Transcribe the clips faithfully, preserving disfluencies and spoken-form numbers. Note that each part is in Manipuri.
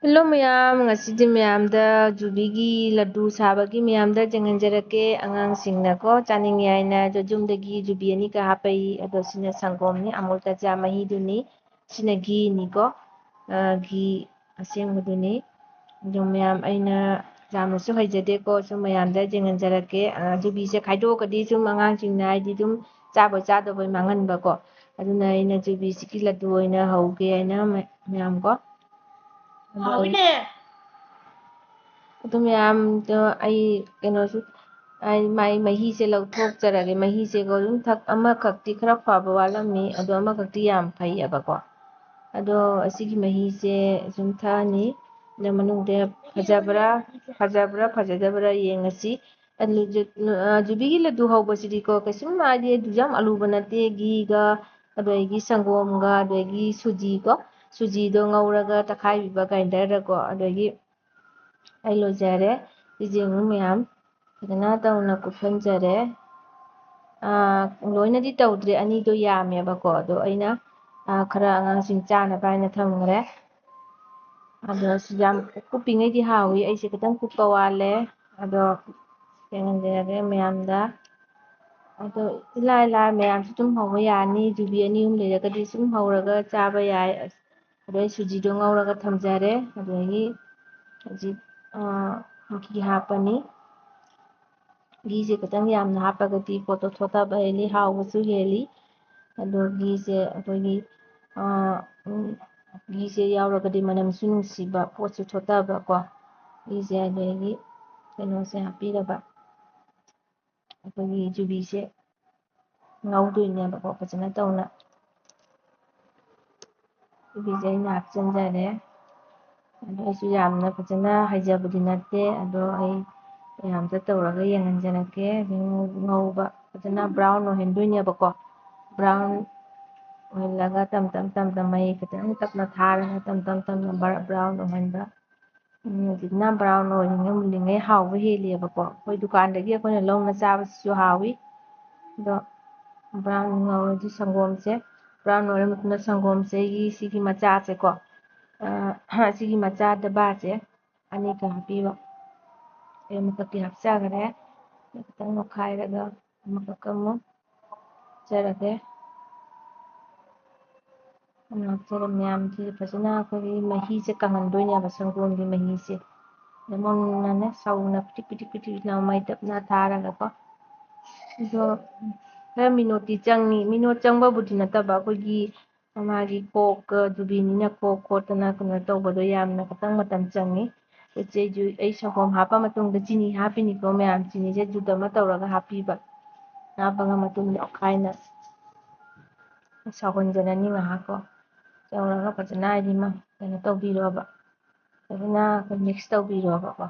ꯍꯜꯂꯣ ꯃꯌꯥꯝ, ꯉꯁꯤꯗꯤ ꯃꯌꯥꯝꯗ ꯖꯨꯕꯤꯒꯤ ꯂꯗꯨ ꯁꯥꯕꯒꯤ ꯃꯌꯥꯝꯗ ꯌꯦꯡꯍꯟꯖꯔꯛꯀꯦ꯫ ꯑꯉꯥꯡꯁꯤꯡꯅꯀꯣ ꯆꯥꯅꯤꯡꯉꯦ ꯍꯥꯏꯅ ꯌꯨꯝꯗꯒꯤ ꯖꯨꯕꯤ ꯑꯅꯤꯒ ꯍꯥꯞꯄꯛꯏ꯫ ꯑꯗꯣ ꯁꯤꯅ ꯁꯪꯒꯣꯝꯅꯤ, ꯑꯃꯨꯜ ꯇꯥꯖꯥ ꯃꯍꯤꯗꯨꯅꯤ꯫ ꯁꯤꯅ ꯘꯤꯅꯤꯀꯣ, ꯑ, ꯘꯤ ꯑꯁꯦꯡꯕꯗꯨꯅꯤ꯫ ꯑꯗꯣ ꯃꯌꯥꯝ, ꯑꯩꯅ ꯌꯥꯝꯅꯁꯨ ꯍꯩꯖꯗꯦꯀꯣ, ꯁꯨꯝ ꯃꯌꯥꯝꯗ ꯌꯦꯡꯍꯟꯖꯔꯛꯀꯦ꯫ ꯑ, ꯖꯨꯕꯤꯁꯦ ꯈꯥꯏꯗꯣꯛꯑꯒꯗꯤ ꯁꯨꯝ ꯑꯉꯥꯡꯁꯤꯡꯅ ꯍꯥꯏꯗꯤ ꯑꯗꯨꯝ ꯆꯥꯕꯣꯏ ꯆꯥꯗꯕꯣꯏ ꯃꯥꯡꯍꯟꯕꯀꯣ꯫ ꯑꯗꯨꯅ ꯑꯩꯅ ꯖꯨꯕꯤꯁꯤꯒꯤ ꯂꯗꯨ ꯑꯣꯏꯅ ꯍꯧꯒꯦ ꯍꯥꯏꯅ ꯃ-, ꯃꯌꯥꯝ ꯀꯣ꯫ ꯑꯗꯣ ꯑꯩ-, ꯍꯥꯎꯋꯤꯅꯦ꯫ ꯑꯗꯨ ꯃꯌꯥꯝꯗꯣ ꯑꯩ ꯀꯩꯅꯣꯁꯨ, ꯑꯩ ꯃꯥꯏ ꯃꯍꯤꯁꯦ ꯂꯧꯊꯣꯛꯆꯔꯒꯦ꯫ ꯃꯍꯤꯁꯦꯀꯣ ꯑꯗꯨꯝ ꯊꯛ-, ꯑꯃꯈꯛꯇꯤ ꯈꯔ ꯐꯕ ꯋꯥꯠꯂꯝꯃꯤ, ꯑꯗꯣ ꯑꯃꯈꯛꯇꯤ ꯌꯥꯝ ꯐꯩꯌꯦꯕꯀꯣ꯫ ꯑꯗꯣ ꯑꯁꯤꯒꯤ ꯃꯍꯤꯁꯦ ꯁꯨꯝ ꯊꯛꯑꯅꯤ꯫ ꯑꯗꯣ ꯃꯅꯨꯡꯗ ꯐꯖꯕ꯭ꯔꯥ, ꯐꯖꯕ꯭ꯔꯥ, ꯐꯖꯗꯕ꯭ꯔꯥ ꯌꯦꯡꯉꯁꯤ꯫ ꯑꯂꯨ-, ꯖꯨ-, ꯑ, ꯖꯨꯕꯤꯒꯤ ꯂꯗꯨ ꯍꯧꯕꯁꯤꯗꯤꯀꯣ ꯀꯩꯁꯨꯝ ꯍꯥꯏꯗꯤ ꯑꯗꯨ ꯌꯥꯝ ꯑꯂꯨꯕ ꯅꯠꯇꯦ꯫ ꯘꯤꯒ, ꯑꯗꯒꯤ ꯁꯪꯒꯣꯝꯒ, ꯑꯗꯒꯤ ꯁꯨꯖꯤꯀꯣ, ꯁꯨꯖꯤꯗꯣ ꯉꯧꯔꯒ ꯇꯛꯈꯥꯏꯕꯤꯕ ꯒ꯭ꯔꯥꯏꯟꯗꯔꯗꯀꯣ꯫ ꯑꯗꯒꯤ ꯑꯩ ꯂꯣꯏꯖꯔꯦ꯫ ꯁꯤꯁꯦ ꯌꯦꯡꯉꯨ ꯃꯌꯥꯝ, ꯐꯖꯅ ꯇꯧꯅ ꯀꯨꯞꯁꯟꯖꯔꯦ꯫ ꯑꯥ, ꯂꯣꯏꯅꯗꯤ ꯇꯧꯗ꯭ꯔꯦ, ꯑꯅꯤꯗꯣ ꯌꯥꯝꯃꯦꯕꯀꯣ꯫ ꯑꯗꯣ ꯑꯩꯅ, ꯑꯥ, ꯈꯔ ꯑꯉꯥꯡꯁꯤꯡ ꯆꯥꯅꯕ ꯍꯥꯏꯅ ꯊꯝꯈ꯭ꯔꯦ꯫ ꯑꯗꯣ ꯁꯤ ꯌꯥꯝ ꯀꯨꯞꯄꯤꯉꯩꯗꯤ ꯍꯥꯎꯏ꯫ ꯑꯩꯁꯦ ꯈꯤꯇꯪ ꯀꯨꯞꯄ ꯋꯥꯠꯂꯦ꯫ ꯑꯗꯣ ꯌꯦꯡꯍꯟꯖꯔꯒꯦ ꯃꯌꯥꯝꯗ꯫ ꯑꯗꯣ ꯏꯂꯥꯏ ꯂꯥꯏ, ꯃꯌꯥꯝꯁꯨ ꯑꯗꯨꯝ ꯍꯧꯕ ꯌꯥꯅꯤ꯫ ꯖꯨꯕꯤ ꯑꯅꯤ ꯑꯍꯨꯝ ꯂꯩꯔꯒꯗꯤ ꯁꯨꯝ ꯍꯧꯔꯒ ꯆꯥꯕ ꯌꯥꯏ꯫ ꯑꯗꯣ ꯑꯩ ꯁꯨꯖꯤꯗꯣ ꯉꯧꯔꯒ ꯊꯝꯖꯔꯦ꯫ ꯑꯗꯨꯗꯒꯤ ꯍꯧꯖꯤꯛ, ꯑ, ꯘꯤ ꯍꯥꯞꯄꯅꯤ꯫ ꯘꯤꯁꯦ ꯈꯤꯇꯪ ꯌꯥꯝꯅ ꯍꯥꯞꯄꯒꯗꯤ ꯄꯣꯠꯇꯣ ꯊꯣꯠꯊꯕ ꯍꯦꯜꯂꯤ, ꯍꯥꯎꯕꯁꯨ ꯍꯦꯜꯂꯤ꯫ ꯑꯗꯣ ꯘꯤꯁꯦ ꯑꯩꯈꯣꯏꯒꯤ, ꯑ, ꯎꯝ, ꯘꯤꯁꯦ ꯌꯥꯎꯔꯒꯗꯤ ꯃꯅꯝꯁꯨ ꯅꯨꯡꯁꯤꯕ, ꯄꯣꯠꯁꯨ ꯊꯣꯠꯊꯕ ꯀꯣ꯫ ꯘꯤꯁꯦ ꯑꯗꯒꯤ ꯀꯩꯅꯣꯁꯦ ꯍꯥꯞꯄꯤꯔꯕ꯫ ꯑꯩꯈꯣꯏꯒꯤ ꯖꯨꯕꯤꯁꯦ ꯉꯧꯗꯣꯏꯅꯦꯕꯀꯣ, ꯐꯖꯅ ꯇꯧꯅ꯫ ꯖꯨꯕꯤꯁꯦ ꯑꯩꯅ ꯍꯥꯞꯆꯤꯟꯖꯔꯦ꯫ ꯑꯗꯣ ꯑꯩꯁꯨ ꯌꯥꯝꯅ ꯐꯖꯅ ꯍꯩꯖꯕꯗꯤ ꯅꯠꯇꯦ, ꯑꯗꯣ ꯑꯩ ꯃꯌꯥꯝꯗ ꯇꯧꯔꯒ ꯌꯦꯡꯍꯟꯖꯔꯛꯀꯦ꯫ ꯉꯧ-, ꯉꯧꯕ ꯐꯖꯅ ꯕ꯭ꯔꯥꯎꯟ ꯑꯣꯏꯍꯟꯗꯣꯏꯅꯦꯕꯀꯣ꯫ ꯕ꯭ꯔꯥꯎꯟ ꯑꯣꯏꯍꯜꯂꯒ ꯇꯞ ꯇꯞ ꯇꯞ ꯇꯞ ꯃꯩ ꯈꯤꯇꯪ ꯇꯞꯅ ꯊꯥꯔꯒ ꯇꯞ ꯇꯞ ꯇꯞꯅ ꯕ꯭ꯔꯥꯎꯟ ꯑꯣꯏꯍꯟꯕ꯫ ꯎꯝ, ꯍꯧꯖꯤꯛꯅ ꯕ꯭ꯔꯥꯎꯟ ꯑꯣꯏꯔꯤꯉꯩ ꯃꯨꯜꯂꯤꯉꯩ ꯍꯥꯎꯕ ꯍꯦꯜꯂꯦꯕꯀꯣ꯫ ꯑꯩꯈꯣꯏ ꯗꯨꯀꯥꯟꯗꯒꯤ ꯑꯩꯈꯣꯏꯅ ꯂꯧꯅ ꯆꯥꯕꯁꯤꯁꯨ ꯍꯥꯎꯏ꯫ ꯑꯗꯣ ꯕ꯭ꯔꯥꯎꯟ ꯉꯧꯔꯗꯤ ꯁꯪꯒꯣꯝꯁꯦ, ꯕ꯭ꯔꯥꯎꯟ ꯑꯣꯏꯔ ꯃꯇꯨꯡꯗ ꯁꯪꯒꯣꯝꯁꯦ ꯑꯩꯒꯤ ꯁꯤꯒꯤ ꯃꯆꯥꯁꯦꯀꯣ, ꯑ, ꯑꯁꯤꯒꯤ ꯃꯆꯥ ꯗꯕꯥꯁꯦ ꯑꯅꯤꯒ ꯍꯥꯞꯄꯤꯕ꯫ ꯑꯩ ꯑꯃꯈꯛꯇꯤ ꯍꯥꯞꯆꯈ꯭ꯔꯦ꯫ ꯈꯤꯇꯪ ꯅꯣꯠꯈꯥꯏꯔꯒ ꯑꯃꯈꯛꯀ ꯑꯃꯨꯛ ꯍꯥꯞꯆꯔꯒꯦ꯫ ꯑꯗꯨ ꯍꯥꯞꯆꯔ ꯃꯌꯥꯝꯁꯤ ꯐꯖꯅ ꯑꯩꯈꯣꯏꯒꯤ ꯃꯍꯤꯁꯦ ꯀꯪꯍꯟꯗꯣꯏꯅꯦꯕ, ꯁꯪꯒꯣꯝꯒꯤ ꯃꯍꯤꯁꯦ꯫ ꯑꯗ ꯃꯨꯟꯅꯅꯦ ꯁꯧꯅ ꯄꯤꯇꯤꯛ ꯄꯤꯇꯤꯛ ꯄꯤꯇꯤꯛ ꯂꯥꯎ ꯃꯩ ꯇꯞꯅ ꯊꯥꯔꯒꯀꯣ꯫ ꯑꯗꯣ ꯈꯔ ꯃꯤꯅꯣꯠꯇꯤ ꯆꯪꯉꯤ꯫ ꯃꯤꯅꯣꯠ ꯆꯪꯕꯕꯨꯗꯤ ꯅꯠꯇꯕ, ꯑꯩꯈꯣꯏꯒꯤ ꯃꯥꯒꯤ ꯀꯣꯛꯀ ꯖꯨꯕꯤꯅꯤꯅ ꯀꯣꯛ ꯈꯣꯠꯇꯅ ꯀꯩꯅꯣ ꯇꯧꯕꯗꯣ ꯌꯥꯝꯅ ꯈꯤꯇꯪ ꯃꯇꯝ ꯆꯪꯉꯤ꯫ ꯏꯆꯦꯁꯨ ꯑꯩ ꯁꯪꯒꯣꯝ ꯍꯥꯞꯄ ꯃꯇꯨꯡꯗ ꯆꯤꯅꯤ ꯍꯥꯞꯄꯤꯅꯤꯀꯣ ꯃꯌꯥꯝ, ꯆꯤꯅꯤꯁꯦ ꯖꯨꯠ ꯑꯃ ꯇꯧꯔꯒ ꯍꯥꯞꯄꯤꯕ꯫ ꯍꯥꯞꯄꯒ ꯃꯇꯨꯡꯗ ꯑꯣꯠꯈꯥꯏꯅ ꯁꯧꯍꯟꯖꯔꯅꯤ ꯉꯥꯏꯍꯥꯛꯀꯣ꯫ ꯇꯧꯔꯒ ꯐꯖꯅ ꯍꯥꯏꯗꯤ ꯃ-, ꯀꯩꯅꯣ ꯇꯧꯕꯤꯔꯣꯕ꯫ ꯐꯖꯅ ꯑꯩꯈꯣꯏ mix ꯇꯧꯕꯤꯔꯣꯕꯀꯣ꯫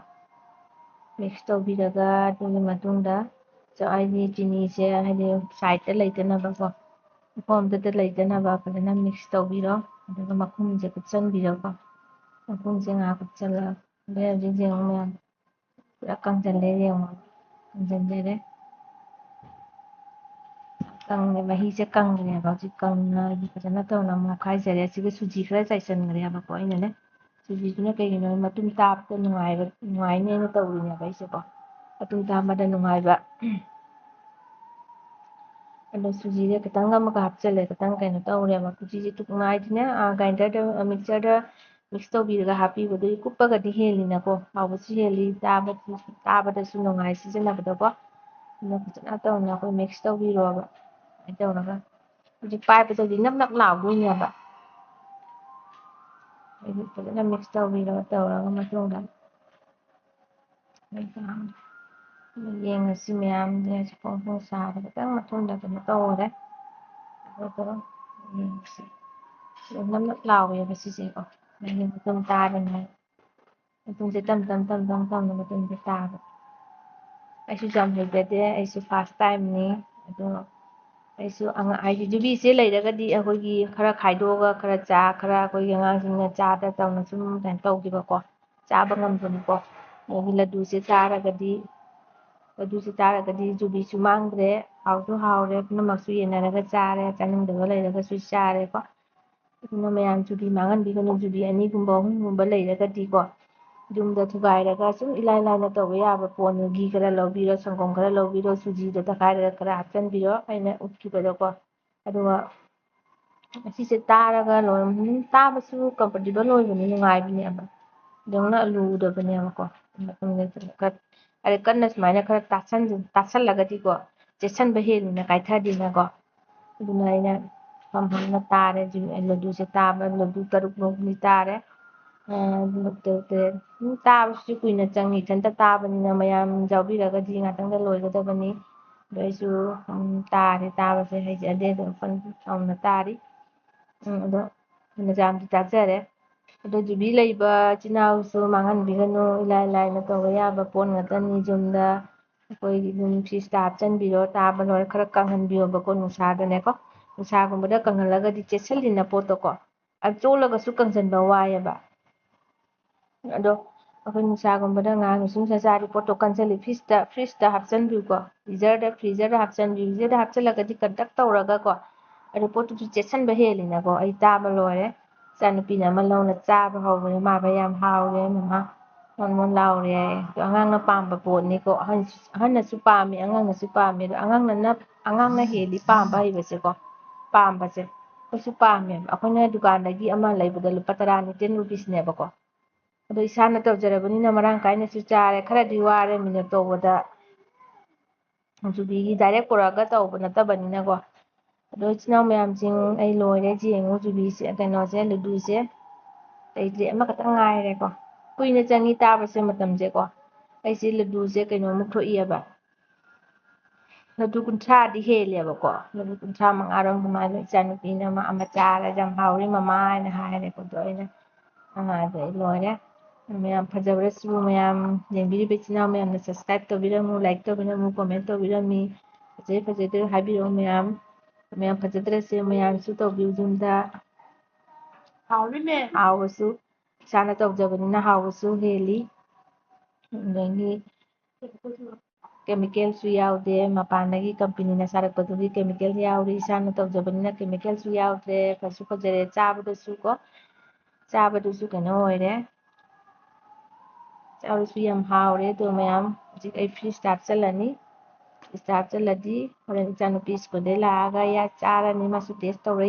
Mix ꯇꯧꯕꯤꯔꯒ ꯑꯗꯨꯒꯤ ꯃꯇꯨꯡꯗ ꯆ-, ꯍꯥꯏꯗꯤ ꯆꯤꯅꯤꯁꯦ ꯍꯥꯏꯗꯤ sideꯇ ꯂꯩꯇꯅꯕꯀꯣ, ꯃꯐꯝ ꯑꯃꯗꯇ ꯂꯩꯇꯅꯕ ꯐꯖꯅ mix ꯇꯧꯕꯤꯔꯣ꯫ ꯑꯗꯨꯒ ꯃꯈꯨꯝꯁꯦ ꯀꯨꯞꯁꯟꯕꯤꯔꯣꯀꯣ꯫ ꯃꯈꯨꯝꯁꯦ ꯉꯥꯏꯍꯥꯛ ꯀꯨꯞꯁꯜꯂꯒ ꯑꯗꯩ ꯍꯧꯖꯤꯛ ꯌꯦꯡꯉꯣ ꯃꯌꯥꯝ, ꯄꯨꯔꯥ ꯀꯪꯁꯤꯜꯂꯦ ꯌꯦꯡꯉꯣ, ꯀꯪꯁꯤꯟꯖꯔꯦ꯫ ꯀꯪꯉꯦ, ꯃꯍꯤꯁꯦ ꯀꯪꯈ꯭ꯔꯦꯕ꯫ ꯍꯧꯖꯤꯛ ꯀꯪꯅ ꯍꯥꯏꯗꯤ ꯐꯖꯅ ꯇꯧꯅ ꯑꯃꯨꯛ ꯑꯣꯠꯈꯥꯏꯖꯔꯦ꯫ ꯑꯁꯤꯒ ꯁꯨꯖꯤ ꯈꯔ ꯆꯥꯏꯁꯟꯈ꯭ꯔꯦꯕꯀꯣ ꯑꯩꯅꯅꯦ꯫ ꯁꯨꯖꯤꯁꯤꯅ ꯀꯩꯒꯤꯅꯣ ꯃꯇꯨꯝ ꯇꯥꯕꯗ ꯅꯨꯡꯉꯥꯏꯕ, ꯅꯨꯡꯉꯥꯏꯅꯦꯅ ꯇꯧꯔꯤꯅꯦꯕ ꯑꯩꯁꯦꯀꯣ꯫ ꯃꯇꯨꯝ ꯇꯥꯕꯗ ꯅꯨꯡꯉꯥꯏꯕ꯫ ꯑꯗꯣ ꯁꯨꯖꯤꯁꯦ ꯈꯤꯇꯪ ꯑꯃꯒ ꯍꯥꯞꯆꯜꯂꯦ, ꯈꯤꯇꯪ ꯀꯩꯅꯣ ꯇꯧꯔꯦꯕ꯫ ꯁꯨꯖꯤꯁꯦ ꯇꯨꯞ ꯉꯥꯏꯗꯤꯅꯦ, ꯑꯥ, grinderꯗ, mixerꯗ mix ꯇꯧꯕꯤꯔꯒ ꯍꯥꯞꯄꯤꯕꯗꯨꯒꯤ ꯀꯨꯞꯄꯒꯗꯤ ꯍꯦꯜꯂꯤꯅꯀꯣ, ꯍꯥꯎꯕꯁꯨ ꯍꯦꯜꯂꯤ, ꯆꯥꯕ-, ꯆꯥꯕꯗꯁꯨ ꯅꯨꯡꯉꯥꯏ ꯁꯤꯖꯤꯟꯅꯕꯗꯀꯣ꯫ ꯑꯗꯨꯅ ꯐꯖꯅ ꯇꯧꯅ ꯑꯩꯈꯣꯏ mix ꯇꯧꯕꯤꯔꯣꯕ꯫ ꯑꯗꯨꯃꯥꯏꯅ ꯇꯧꯔꯒ ꯍꯧꯖꯤꯛ ꯄꯥꯏꯕꯗꯗꯤ ꯅꯞ ꯅꯞ ꯂꯥꯎꯗꯣꯏꯅꯦꯕ꯫ ꯑꯗꯨ ꯐꯖꯅ mix ꯇꯧꯕꯤꯔꯣ, ꯇꯧꯔꯒ ꯃꯇꯨꯡꯗ ꯌꯦꯡꯉꯁꯤ ꯃꯌꯥꯝꯁꯦ꯫ ꯍꯧꯖꯤꯛ ꯐꯣꯡ ꯐꯣꯡ ꯁꯥꯔꯦ, ꯈꯤꯇꯪ ꯃꯇꯨꯡꯗ ꯀꯩꯅꯣ ꯇꯧꯔꯦ꯫ ꯑꯗꯨꯒ ꯌꯦꯡꯉꯁꯤ꯫ ꯅꯞ ꯅꯞ ꯂꯥꯎꯋꯦꯕ ꯁꯤꯁꯦꯀꯣ꯫ ꯃꯍꯤ ꯃꯇꯨꯝ ꯇꯥꯔꯦꯅꯦ꯫ ꯃꯇꯨꯝꯁꯦ ꯇꯞ ꯇꯞ ꯇꯞ ꯇꯞ ꯇꯞꯅ ꯃꯇꯨꯝꯁꯦ ꯇꯥꯕ꯫ ꯑꯩꯁꯨ ꯌꯥꯝ ꯍꯩꯖꯗꯦ, ꯑꯩꯁꯨ first timeꯅꯤ꯫ ꯑꯗꯣ ꯑꯩꯁꯨ ꯑꯉꯥꯡ ꯍꯥꯏꯗꯤ ꯌꯨꯕꯤꯁꯦ ꯂꯩꯔꯒꯗꯤ ꯑꯩꯈꯣꯏꯒꯤ ꯈꯔ ꯈꯥꯏꯗꯣꯛꯑꯒ ꯈꯔ ꯆꯥ, ꯈꯔ ꯑꯩꯈꯣꯏꯒꯤ ꯑꯉꯥꯡꯁꯤꯡꯅ ꯆꯥꯗ ꯇꯧꯅ ꯁꯨꯝ ꯀꯩꯅꯣ ꯇꯧꯈꯤꯕꯀꯣ, ꯆꯥꯕ ꯉꯝꯕꯅꯤꯀꯣ꯫ ꯑꯗꯒꯤ ꯂꯗꯨꯁꯦ ꯆꯥꯔꯒꯗꯤ, ꯂꯗꯨꯁꯦ ꯆꯥꯔꯒꯗꯤ ꯌꯨꯕꯤꯁꯨ ꯃꯥꯡꯗ꯭ꯔꯦ, ꯍꯥꯎꯁꯨ ꯍꯥꯎꯔꯦ, ꯄꯨꯝꯅꯃꯛꯁꯨ ꯌꯦꯟꯅꯔꯒ ꯆꯥꯔꯦ, ꯆꯥꯅꯤꯡꯗꯕ ꯂꯩꯔꯒꯁꯨ ꯆꯥꯔꯦꯀꯣ꯫ ꯑꯗꯨꯅ ꯃꯌꯥꯝ ꯆꯨꯕꯤ ꯃꯥꯡꯍꯟꯕꯤꯒꯅꯨ꯫ ꯆꯨꯕꯤ ꯑꯅꯤꯒꯨꯝꯕ ꯑꯍꯨꯝꯒꯨꯝꯕ ꯂꯩꯔꯒꯗꯤꯀꯣ, ꯌꯨꯝꯗ ꯊꯨꯒꯥꯏꯔꯒ ꯁꯨꯝ ꯏꯂꯥꯏ ꯂꯥꯏꯅ ꯇꯧꯕ ꯌꯥꯕ ꯄꯣꯠꯅꯤ꯫ ꯘꯤ ꯈꯔ ꯂꯧꯕꯤꯔꯣ, ꯁꯪꯒꯣꯝ ꯈꯔ ꯂꯧꯕꯤꯔꯣ, ꯆꯨꯖꯤꯗꯣ ꯇꯛꯈꯥꯏꯔꯒ ꯈꯔ ꯍꯥꯞꯆꯤꯟꯕꯤꯔꯣ ꯑꯩꯅ ꯎꯠꯈꯤꯕꯗꯀꯣ꯫ ꯑꯗꯨꯒ ꯑꯁꯤꯁꯦ ꯇꯥꯔꯒ ꯂꯣꯏꯔꯝ-, ꯇꯥꯕꯁꯨ comfortable ꯑꯣꯏꯕꯅꯤ, ꯅꯨꯡꯉꯥꯏꯕꯅꯦꯕ꯫ ꯌꯦꯡꯉꯨꯅ, ꯂꯨꯗꯕꯅꯦꯕꯀꯣ꯫ ꯑꯗꯩ ꯀꯟꯅ ꯁꯨꯃꯥꯏꯅ ꯈꯔ ꯇꯥꯁꯟ-, ꯇꯥꯁꯜꯂꯒꯗꯤꯀꯣ, ꯆꯦꯠꯁꯟꯕ ꯍꯦꯜꯂꯤꯅ, ꯀꯥꯏꯊꯗꯦꯅꯀꯣ꯫ ꯑꯗꯨꯅ ꯑꯩꯅ ꯐꯝ ꯐꯝꯅ ꯇꯥꯔꯦ꯫ ꯍꯧꯖꯤꯛ ꯑꯩ ꯂꯗꯨꯁꯦ ꯇꯥꯕ, ꯂꯗꯨ ꯇꯔꯨꯛ ꯂꯣꯝꯗꯤ ꯇꯥꯔꯦ꯫ ꯑ, ꯑꯗꯨ ꯇꯔꯨꯛ ꯇꯔꯦꯠ꯫ ꯎꯝ, ꯇꯥꯕꯁꯤꯁꯨ ꯀꯨꯏꯅ ꯆꯪꯉꯤ꯫ ꯏꯊꯟꯇ ꯇꯥꯕꯅꯤꯅ ꯃꯌꯥꯝ ꯌꯥꯎꯕꯤꯔꯒꯗꯤ ꯉꯥꯛꯇꯪꯗ ꯂꯣꯏꯒꯗꯕꯅꯤ꯫ ꯑꯗꯣ ꯑꯩꯁꯨ, ꯎꯝ, ꯇꯥꯔꯦ, ꯇꯥꯕꯁꯦ ꯍꯩꯖꯗꯦ, ꯑꯗꯣ ꯆꯥꯎꯅ ꯇꯥꯔꯤ꯫ ꯎꯝ, ꯑꯗꯣ ꯃꯌꯥꯝꯗꯤ ꯇꯥꯖꯔꯦ꯫ ꯑꯗꯣ ꯖꯨꯕꯤ ꯂꯩꯕ ꯏꯆꯤꯟ ꯏꯅꯥꯎꯁꯨ ꯃꯥꯡꯍꯟꯕꯤꯒꯅꯨ, ꯏꯂꯥꯏ ꯂꯥꯏꯅ ꯇꯧꯕ ꯌꯥꯕ ꯄꯣꯠ ꯉꯥꯛꯇꯅꯤ꯫ ꯌꯨꯝꯗ ꯑꯩꯈꯣꯏꯒꯤ ꯑꯗꯨꯝ ꯐ꯭ꯔꯤꯖꯇ ꯍꯥꯞꯆꯤꯟꯕꯤꯔꯣ, ꯇꯥꯕ ꯂꯣꯏꯔ ꯈꯔ ꯀꯪꯍꯟꯕꯤꯌꯣꯕꯀꯣ ꯅꯨꯡꯁꯥꯗꯅꯦꯀꯣ꯫ ꯅꯨꯡꯁꯥꯒꯨꯝꯕꯗ ꯀꯪꯍꯜꯂꯒꯗꯤ ꯆꯦꯠꯁꯤꯜꯂꯤꯅ ꯄꯣꯠꯇꯣꯀꯣ꯫ ꯑꯗꯨ ꯆꯣꯠꯂꯒꯁꯨ ꯀꯪꯁꯤꯟꯕ ꯋꯥꯏꯑꯦꯕ꯫ ꯑꯗꯣ ꯑꯩꯈꯣꯏ ꯅꯨꯡꯁꯥꯒꯨꯝꯕꯗ ꯉꯥꯏꯍꯥꯛ ꯅꯨꯡꯁꯤꯠ ꯅꯨꯡꯁꯥ ꯆꯥꯔꯗꯤ ꯄꯣꯠꯇꯣ ꯀꯟꯁꯤꯜꯂꯤ, ꯐ꯭ꯔꯤꯖꯇ, ꯐ꯭ꯔꯤꯖꯇ ꯍꯥꯞꯆꯤꯟꯕꯤꯌꯨꯀꯣ, ꯐ꯭ꯔꯤꯖꯔꯗ, ꯐ꯭ꯔꯤꯖꯔꯗ ꯍꯥꯞꯆꯤꯟꯕꯤꯌꯨ꯫ ꯐ꯭ꯔꯤꯖꯔꯗ ꯍꯥꯞꯆꯤꯜꯂꯒꯗꯤ ꯀꯟꯇꯛ ꯇꯧꯔꯒꯀꯣ, ꯑꯗꯨ ꯄꯣꯠꯇꯨꯁꯨ ꯆꯦꯠꯁꯤꯟꯕ ꯍꯦꯜꯂꯤꯅꯀꯣ꯫ ꯑꯩ ꯆꯥꯕ ꯂꯣꯏꯔꯦ, ꯏꯆꯥꯅꯨꯄꯤꯅ ꯑꯃ ꯂꯧꯅ ꯆꯥꯕ ꯍꯧꯕꯅꯦ, ꯃꯥ ꯌꯥꯝ ꯍꯥꯎꯔꯦ ꯃꯃꯥ꯫ ꯃꯣꯟ ꯃꯣꯟ ꯂꯥꯎꯔꯦ꯫ ꯑꯗꯣ ꯑꯉꯥꯡꯅ ꯄꯥꯝꯕ ꯄꯣꯠꯅꯤꯀꯣ꯫ ꯑꯍꯟ-, ꯑꯍꯟꯅꯁꯨ ꯄꯥꯝꯃꯤ, ꯑꯉꯥꯡꯅꯁꯨ ꯄꯥꯝꯃꯤ꯫ ꯑꯗꯣ ꯑꯉꯥꯡꯅꯅ-, ꯑꯉꯥꯡꯅ ꯍꯦꯜꯂꯤ ꯄꯥꯝꯕ ꯍꯩꯕꯁꯦꯀꯣ꯫ ꯄꯥꯝꯕꯁꯦ꯫ ꯑꯩꯈꯣꯏꯁꯨ ꯄꯥꯝꯃꯦꯕ꯫ ꯑꯩꯈꯣꯏꯅ ꯗꯨꯀꯥꯟꯗꯒꯤ ꯑꯃ ꯂꯩꯕꯗ ꯂꯨꯄꯥ ꯇꯔꯥꯅꯤ, ten rupeesꯅꯦꯕꯀꯣ꯫ ꯑꯗꯣ ꯏꯁꯥꯅ ꯇꯧꯖꯔꯕꯅꯤꯅ ꯃꯔꯥꯡ ꯀꯥꯏꯅꯁꯨ ꯆꯥꯔꯦ꯫ ꯈꯔꯗꯤ ꯋꯥꯔꯦ ꯃꯤꯅ ꯇꯧꯕꯗ꯫ ꯖꯨꯕꯤꯒꯤ direct ꯄꯨꯔꯛꯑꯒ ꯇꯧꯕ ꯅꯠꯇꯕꯅꯤꯅꯀꯣ꯫ ꯑꯗꯣ ꯏꯆꯤꯟ ꯏꯅꯥꯎ ꯃꯌꯥꯝꯁꯤꯡ, ꯑꯩ ꯂꯣꯏꯔꯦ꯫ ꯌꯦꯡꯉꯨ, ꯖꯨꯕꯤꯁꯦ, ꯀꯩꯅꯣꯁꯦ, ꯂꯗꯨꯁꯦ꯫ ꯑꯇꯩꯗꯤ ꯑꯃꯈꯛꯇꯪ ꯉꯥꯏꯔꯦꯀꯣ꯫ ꯀꯨꯏꯅ ꯆꯪꯉꯤ ꯇꯥꯕꯁꯦ ꯃꯇꯝꯁꯦꯀꯣ꯫ ꯑꯩꯁꯦ ꯂꯗꯨꯁꯦ ꯀꯩꯅꯣꯃꯨꯛ ꯊꯣꯛꯏꯑꯕ꯫ ꯂꯗꯨ ꯀꯨꯟꯊ꯭ꯔꯥꯗꯤ ꯍꯦꯜꯂꯦꯕꯀꯣ꯫ ꯂꯗꯨ ꯀꯨꯟꯊ꯭ꯔꯥ ꯃꯉꯥꯔꯣꯝ ꯑꯗꯨꯃꯥꯏꯅ ꯏꯆꯥꯅꯨꯄꯤꯅ ꯑꯃ, ꯑꯃ ꯆꯥꯔꯦ, ꯌꯥꯝ ꯍꯥꯎꯔꯤ ꯃꯃꯥ ꯍꯥꯏꯅ ꯍꯥꯏꯔꯦꯀꯣ꯫ ꯑꯗꯣ ꯑꯩꯅ, ꯑ, ꯑꯗꯩ ꯂꯣꯏꯔꯦ꯫ ꯃꯌꯥꯝ ꯐꯖꯕ꯭ꯔꯁꯨ ꯃꯌꯥꯝ ꯌꯦꯡꯕꯤꯔꯤꯕ ꯏꯆꯤꯟ ꯏꯅꯥꯎ ꯃꯌꯥꯝꯅ subscribe ꯇꯧꯕꯤꯔꯝꯃꯨ, like ꯇꯧꯕꯤꯔꯝꯃꯨ, comment ꯇꯧꯕꯤꯔꯝꯃꯤ꯫ ꯐꯖꯩ ꯐꯖꯗꯦ ꯍꯥꯏꯕꯤꯔꯛꯑꯣ ꯃꯌꯥꯝ꯫ ꯃꯌꯥꯝ ꯐꯖꯗ꯭ꯔꯁꯨ ꯃꯌꯥꯝꯁꯨ ꯇꯧꯕꯤꯌꯨ ꯌꯨꯝꯗ꯫ ꯍꯥꯎꯔꯤꯅꯦ꯫ ꯍꯥꯎꯕꯁꯨ ꯏꯁꯥꯅ ꯇꯧꯖꯕꯅꯤꯅ ꯍꯥꯎꯕꯁꯨ ꯍꯦꯜꯂꯤ꯫ ꯑꯗꯒꯤ ꯀꯦꯃꯤꯀꯦꯜꯁꯨ ꯌꯥꯎꯗꯦ, ꯃꯄꯥꯟꯗꯒꯤ ꯀꯝꯄꯅꯤꯅ ꯁꯥꯔꯛꯄꯗꯨꯗꯤ ꯀꯦꯃꯤꯀꯦꯜ ꯌꯥꯎꯔꯤ, ꯏꯁꯥꯅ ꯇꯧꯖꯕꯅꯤꯅ ꯀꯦꯃꯤꯀꯦꯜꯁꯨ ꯌꯥꯎꯗ꯭ꯔꯦ, ꯐꯁꯨ ꯐꯖꯔꯦ, ꯆꯥꯕꯗꯁꯨ ꯀꯣ, ꯆꯥꯕꯗꯨꯁꯨ ꯀꯩꯅꯣ ꯑꯣꯏꯔꯦ, ꯆꯥꯕꯗꯨꯁꯨ ꯌꯥꯝ ꯍꯥꯎꯔꯦ꯫ ꯑꯗꯣ ꯃꯌꯥꯝ, ꯍꯧꯖꯤꯛ ꯑꯩ ꯐ꯭ꯔꯤꯖꯇ ꯍꯥꯞꯆꯜꯂꯅꯤ꯫ ꯐ꯭ꯔꯤꯖꯇ ꯍꯥꯞꯆꯜꯂꯗꯤ ꯍꯣꯔꯦꯟ ꯏꯆꯥꯅꯨꯄꯤ ꯁ꯭ꯀꯨꯜꯗꯩ ꯂꯥꯛꯑꯒ ꯌꯥ ꯆꯥꯔꯅꯤ, ꯃꯥꯁꯨ ꯇꯦꯁ ꯇꯧꯔ